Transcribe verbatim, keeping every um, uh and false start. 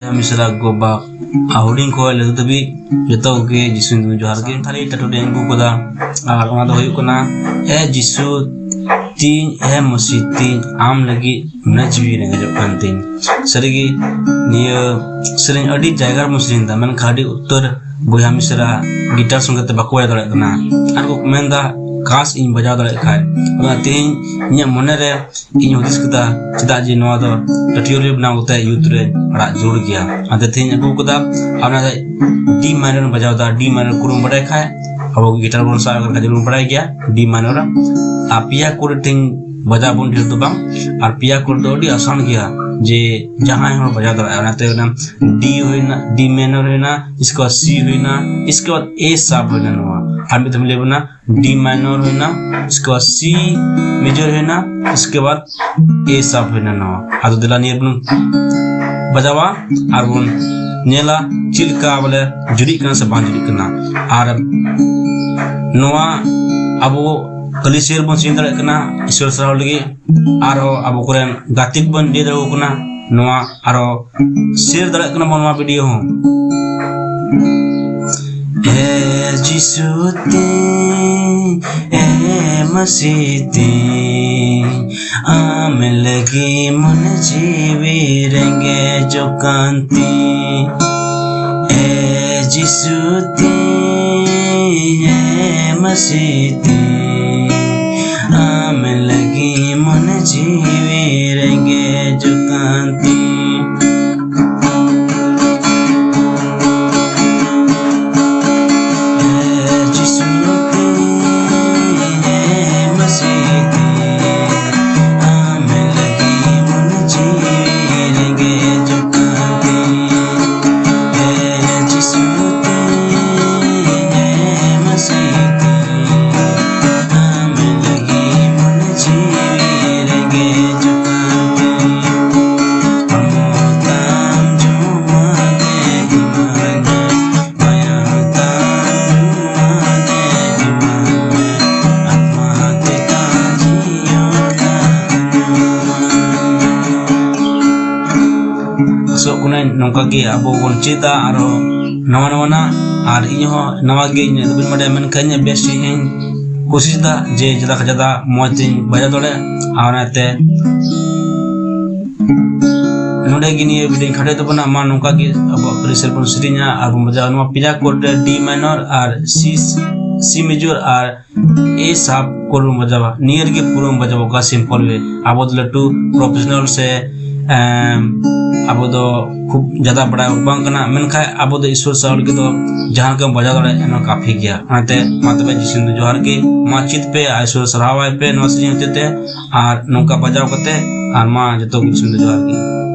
ᱢᱤᱥᱨᱟ ᱜᱚ ᱵᱟᱵᱟ ᱟᱨ ᱦᱩᱰᱤᱧ ᱠᱷᱚᱱ ᱞᱟᱹᱴᱩ ᱫᱷᱟᱹᱵᱤᱡ ᱡᱚᱛᱚ ᱠᱚᱜᱮ ᱡᱤᱥᱩ ᱧᱩᱛᱩᱢ ᱡᱚᱦᱟᱨ ᱜᱮ᱾ ᱥᱟᱱᱛᱟᱲᱤ ᱴᱟᱴᱩ ᱨᱮ ᱟᱹᱜᱩ ᱠᱟᱫᱟ, ᱟᱨ ᱚᱱᱟ ᱫᱚ ᱦᱩᱭᱩᱜ ᱠᱟᱱᱟ, ᱮ ᱡᱤᱥᱩ ᱛᱤᱧ, ᱮ ᱢᱟᱹᱥᱤ ᱛᱤᱧ, ᱟᱢ ᱞᱟᱹᱜᱤᱫ ᱢᱚᱱᱮ ᱡᱤᱣᱤ ᱨᱮᱸᱜᱮᱡᱚᱜ ᱠᱟᱱ ᱛᱤᱧ᱾ ᱥᱟᱹᱨᱤᱜᱮ ᱱᱤᱭᱟᱹ ᱥᱮᱨᱮᱧ ᱟᱹᱰᱤ ᱡᱟᱭᱜᱟ ᱨᱮᱵᱚᱱ ᱥᱮᱨᱮᱧ ᱮᱫᱟ, ᱢᱮᱱᱠᱷᱟᱱ ᱟᱹᱰᱤ ᱩᱛᱟᱹᱨ ᱵᱚᱭᱦᱟ ᱢᱤᱥᱨᱟ ᱜᱤᱴᱟᱨ ᱥᱚᱸᱜᱮ ᱛᱮ ᱵᱟᱠᱚ ᱵᱟᱡᱟᱣ ᱫᱟᱲᱮᱭᱟᱜ ᱠᱟᱱᱟ᱾ ᱟᱨ ᱠᱚ ᱢᱮᱱᱫᱟ, "ᱠᱟᱥ ᱤᱧ ᱵᱟᱡᱟᱣ ᱫᱟᱲᱮᱭᱟᱜ ᱠᱷᱟᱡ᱾" ᱚᱱᱟ ᱛᱮᱦᱮᱧ ᱤᱧᱟᱹᱜ ᱢᱚᱱᱮᱨᱮ ᱤᱧ ᱦᱩᱫᱤᱥ ᱠᱮᱫᱟ, ᱪᱮᱫᱟᱜ ᱡᱮ ᱱᱚᱣᱟ ᱫᱚ ᱴᱟᱴᱩᱴᱳᱨᱤᱭᱟᱞ ᱵᱮᱱᱟᱣ ᱠᱟᱛᱮ ᱭᱩᱛᱷ ᱨᱮ ᱟᱲᱟᱜ ᱡᱟᱹᱨᱩᱲ ᱜᱮᱭᱟ᱾ ᱚᱱᱟᱛᱮ ᱛᱮᱦᱮᱧ ᱟᱹᱜᱩ ᱠᱟᱫᱟ᱾ ᱟᱨ ᱚᱱᱟ ᱫᱚ ᱰᱤ ᱢᱟᱭᱱᱚᱨ ᱵᱟᱡᱟᱣ ᱮᱫᱟ, ᱰᱤ ᱢᱟᱭᱱᱚᱨ ᱠᱚ ᱵᱟᱰᱟᱭ ᱠᱷᱟᱡ, ᱟᱵᱚ ᱜᱤᱴᱟᱨ ᱵᱚᱱ ᱥᱟᱵ ᱠᱟᱜ ᱠᱷᱟᱡ ᱵᱚᱱ ᱵᱟᱰᱟᱭ ᱜᱮᱭᱟ ᱰᱤ ᱢᱟᱭᱱᱚᱨ᱾ ᱟᱨ ᱯᱮᱭᱟ ᱠᱚᱨᱰ ᱛᱮᱦᱮᱧ ᱵᱟᱡᱟᱣ ᱵᱚᱱ ᱰᱷᱮᱨ ᱫᱚ ᱵᱟᱝ, ᱟᱨ ᱯᱮᱭᱟ ᱠᱚᱨᱰ ᱫᱚ ᱟᱹᱰᱤ ᱟᱥᱟᱱ ᱜᱮᱭᱟ, ᱡᱮ ᱡᱟᱦᱟᱸᱭ ᱦᱚᱲ ᱵᱟᱡᱟᱣ ᱫᱟᱲᱮᱭᱟᱜᱼᱟ᱾ ᱚᱱᱟᱛᱮ ᱚᱱᱟ ᱰᱤ ᱦᱩᱭᱱᱟ, ᱰᱤ ᱢᱟᱭᱱᱚᱨ ᱦᱩᱭᱱᱟ, ᱤᱥᱠᱮ ᱵᱟᱫ ᱥᱤ ᱦᱩᱭᱱᱟ, ᱤᱥᱠᱮ ᱵᱟᱫ ᱮ ᱥᱟᱨᱯ ᱦᱩᱭᱱᱟ ᱱᱚᱣᱟ᱾ ᱟᱨ ᱢᱤᱫ ᱫᱷᱟᱣ ᱞᱟᱹᱭ ᱵᱚᱱᱟ, ᱰᱤ ᱢᱟᱭᱱᱚᱨ ᱦᱩᱭᱱᱟ, ᱤᱥᱠᱮ ᱵᱟᱫ ᱥᱤ ᱢᱮᱡᱚᱨ ᱦᱩᱭᱱᱟ, ᱤᱥᱠᱮ ᱵᱟᱫ ᱮ ᱥᱟᱨᱯ ᱦᱩᱭᱱᱟ ᱱᱚᱣᱟ᱾ ᱟᱫᱚ ᱫᱮᱞᱟ ᱱᱤᱭᱟᱹ ᱵᱚᱱ ᱵᱟᱡᱟᱣᱟ ᱟᱨ ᱵᱚᱱ ᱧᱮᱞᱟ ᱪᱮᱫ ᱞᱮᱠᱟ ᱵᱚᱞᱮ ᱡᱩᱨᱤᱜ ᱠᱟᱱᱟ ᱥᱮ ᱵᱟᱝ ᱡᱩᱨᱤᱜ ᱠᱟᱱᱟ᱾ ᱟᱨ ᱱᱚᱣᱟ ᱟᱵᱚ ᱠᱷᱟᱹᱞᱤ ᱥᱮᱨ ᱵᱚᱱ ᱥᱮᱨᱮᱧ ᱫᱟᱲᱮᱭᱟᱜ ᱠᱟᱱᱟ ᱤᱥᱚᱨ ᱥᱟᱨᱦᱟᱣ ᱞᱟᱹᱜᱤᱫ, ᱟᱨᱦᱚᱸ ᱟᱵᱚ ᱠᱚᱨᱮᱱ ᱜᱟᱛᱮ ᱠᱚᱵᱚᱱ ᱞᱟᱹᱭ ᱫᱟᱲᱮᱭᱟᱠᱚ ᱠᱟᱱᱟ ᱱᱚᱣᱟ, ᱟᱨᱦᱚᱸ ᱥᱮᱨ ᱫᱟᱲᱮᱭᱟᱜ ᱠᱟᱱᱟ ᱵᱚᱱ ᱱᱚᱣᱟ ᱵᱷᱤᱰᱤᱭᱳ ᱦᱚᱸ᱾ ᱦᱮ ᱡᱤᱥᱩ ᱛᱤᱧ, ᱮ ᱢᱟᱹᱥᱤ ᱛᱤᱧ, ᱟᱢ ᱞᱟᱹᱜᱤᱫ ᱢᱚᱱᱮ ᱡᱤᱣᱤ ᱨᱮᱸᱜᱮᱡᱚᱜ ᱠᱟᱱ ᱛᱤᱧ᱾ ᱮ ᱡᱤᱥᱩ ᱛᱤᱧ, ᱮ ᱢᱟᱹᱥᱤ ᱛᱤᱧ, ᱟᱢ ᱞᱟᱹᱜᱤᱫ ᱢᱚᱱᱮ ᱡᱤᱣᱤ ᱨᱮᱸᱜᱮᱡᱚᱜ ᱠᱟᱱ ᱛᱤᱧ᱾ ᱮ ᱡᱤᱥᱩ ᱛᱤᱧ, ᱮ ᱢᱟᱹᱥᱤ ᱛᱤᱧ, ᱟᱢ ᱞᱟᱹᱜᱤᱫ ᱢᱚᱱᱮ ᱡᱤᱣᱤ ᱨᱮᱸᱜᱮᱡᱚᱜ ᱠᱟᱱ ᱛᱤᱧ᱾ ᱮ ᱡᱤᱥᱩ ᱛᱤᱧ, ᱮ ᱢᱟᱹᱥᱤ ᱛᱤᱧ, ᱟᱢ ᱞᱟᱹᱜᱤᱫ ᱢᱚᱱᱮ ᱡᱤᱣᱤ ᱨᱮᱸᱜᱮᱡᱚᱜ ᱚᱱᱮ ᱱᱚᱝᱠᱟ ᱜᱮ ᱟᱵᱚ ᱵᱚᱱ ᱪᱮᱫᱟ ᱟᱨᱦᱚᱸ ᱱᱟᱣᱟ ᱱᱟᱣᱟᱱᱟᱜ᱾ ᱟᱨ ᱤᱧ ᱦᱚᱸ ᱱᱟᱣᱟ ᱜᱮ, ᱤᱧ ᱫᱚ ᱵᱟᱹᱧ ᱵᱟᱰᱟᱭᱟ, ᱢᱮᱱᱠᱷᱟᱱ ᱤᱧᱟᱹᱜ ᱵᱮᱥ ᱴᱷᱤᱠ ᱤᱧ ᱠᱩᱥᱤᱥ ᱫᱟ ᱡᱮ ᱡᱟᱫᱟ ᱠᱷᱚᱱ ᱡᱟᱫᱟ ᱢᱚᱡᱽ ᱛᱤᱧ ᱵᱟᱡᱟᱣ ᱫᱟᱲᱮᱭᱟᱜ᱾ ᱟᱨ ᱚᱱᱟᱛᱮ ᱱᱚᱰᱮ ᱜᱮ ᱱᱤᱭᱟᱹ ᱵᱷᱤᱰᱤᱭᱳᱧ ᱠᱷᱟᱴᱚᱭ ᱛᱟᱵᱚᱱᱟ᱾ ᱢᱟ ᱱᱚᱝᱠᱟ ᱜᱮ ᱟᱵᱚᱣᱟᱜ ᱯᱟᱹᱨᱤᱥ ᱨᱮᱵᱚᱱ ᱥᱮᱨᱮᱧᱟ ᱟᱨ ᱵᱚᱱ ᱵᱟᱡᱟᱣᱟ᱾ ᱱᱚᱣᱟ ᱯᱮᱭᱟ ᱠᱚᱨᱰ ᱨᱮ D minor R C, C major R A sharp ᱠᱚᱨᱰ ᱵᱚᱱ ᱵᱟᱡᱟᱣᱟ᱾ ᱱᱤᱭᱟᱹ ᱨᱮᱜᱮ ᱯᱩᱨᱟᱹᱢ ᱵᱟᱡᱟᱣᱟ, ᱚᱠᱟ simple way᱾ ᱟᱵᱚ ᱫᱚ ᱞᱟᱹᱴᱩ professional ᱥᱮ, ᱮᱢ, ᱟᱵᱚ ᱫᱚ ᱠᱷᱩᱵ ᱡᱟᱫᱟ ᱵᱟᱲᱟᱭ ᱵᱟᱝ ᱠᱟᱱᱟ, ᱢᱮᱱᱠᱷᱟᱱ ᱟᱵᱚ ᱫᱚ ᱤᱥᱣᱚᱨ ᱥᱟᱶ ᱞᱟᱹᱜᱤᱫ ᱫᱚ ᱡᱟᱦᱟᱸ ᱞᱮᱠᱟᱢ ᱵᱟᱡᱟᱣ ᱫᱟᱲᱮᱭᱟᱜᱼᱟ, ᱚᱱᱟ ᱠᱟᱯᱷᱤ ᱜᱮᱭᱟ᱾ ᱚᱱᱟᱛᱮ ᱢᱟ ᱛᱚᱵᱮ ᱡᱤᱥᱩ ᱫᱚ ᱡᱚᱦᱟᱨ ᱜᱮ, ᱢᱟ ᱪᱮᱫ ᱯᱮ ᱟᱨ ᱤᱥᱣᱚᱨ ᱥᱟᱨᱦᱟᱣᱟᱭ ᱯᱮ ᱱᱚᱣᱟ ᱥᱮᱨᱮᱧ ᱦᱚᱛᱮ ᱛᱮ, ᱟᱨ ᱱᱚᱝᱠᱟ ᱵᱟᱡᱟᱣ ᱠᱟᱛᱮ, ᱟᱨ ᱢᱟ ᱡᱚᱛᱚ ᱠᱚ ᱡᱤᱥᱩ ᱫᱚ ᱡᱚᱦᱟᱨ ᱜᱮ᱾